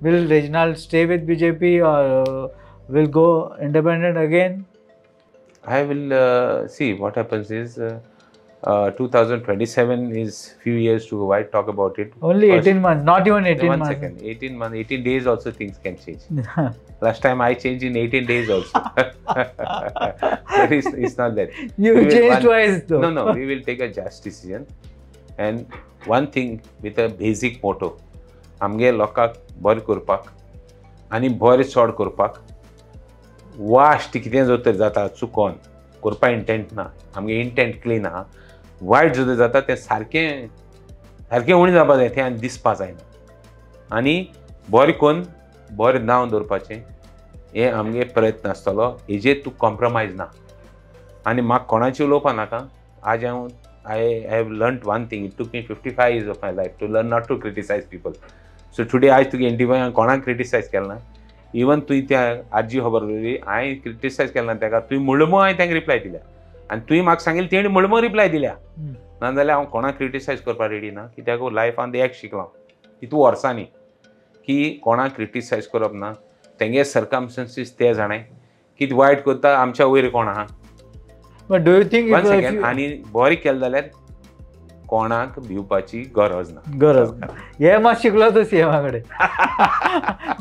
Will Reginald stay with BJP or will go independent again? I will see what happens is 2027 is few years to go. I talk about it. Only first, 18 months, not even 18 one months. Second, 18 months, 18 days also things can change. Last time I changed in 18 days also. It's not that. You changed twice though. No, we will take a just decision. And one thing with a basic motto, आमगे लोकांक बरें करपाक आनी बरें चड करपाक वाश्ट कितें जर तर जाता चुकोन करपा इंटेंट ना, आमगे इंटेंट क्लीन आहा. वायट जर जाता तें सारकें सारकें उणें जावपा जाय, तें आनी दिसपा जायना. आनी बरें करून बरें नांव दवरपाचें हें आमगे प्रयत्न आसतलो. हेजेर तूं कॉम्प्रोमायज ना. आनी म्हाका कोणाचें उलोवपा नाका. आज हांव I have learned one thing. It took me 55 years of my life to learn not to criticize people. So today I तुगे इंटरव्यू हांवें कोणाक क्रिटिसायज केलें ना. इवन तुवें त्या आजी खबर उलयली, हांवें क्रिटिसायज केलें ना ताका. तुवें म्हणलें हांवें तांकां रिप्लाय दिल्या आनी तुवें म्हाका सांगिल्लें तेणी म्हणलें रिप्लाय दिल्या. नाजाल्यार हांव कोणाक क्रिटिसायज करपाक रेडी ना. कित्याक लायफान एक शिकलां तितू वर्सांनी की कोणाक क्रिटिसायज करप ना. तेंगे सर्कमस्टन्सीस ते जाणाय कितें वायट करता आमच्या वयर कोण आहा. But do you think one second, आनी बरें केलें जाल्यार कोणाक भिवपाची गरज ना. गरज ना. हे मात शिकलो तूं सीएमा कडेन.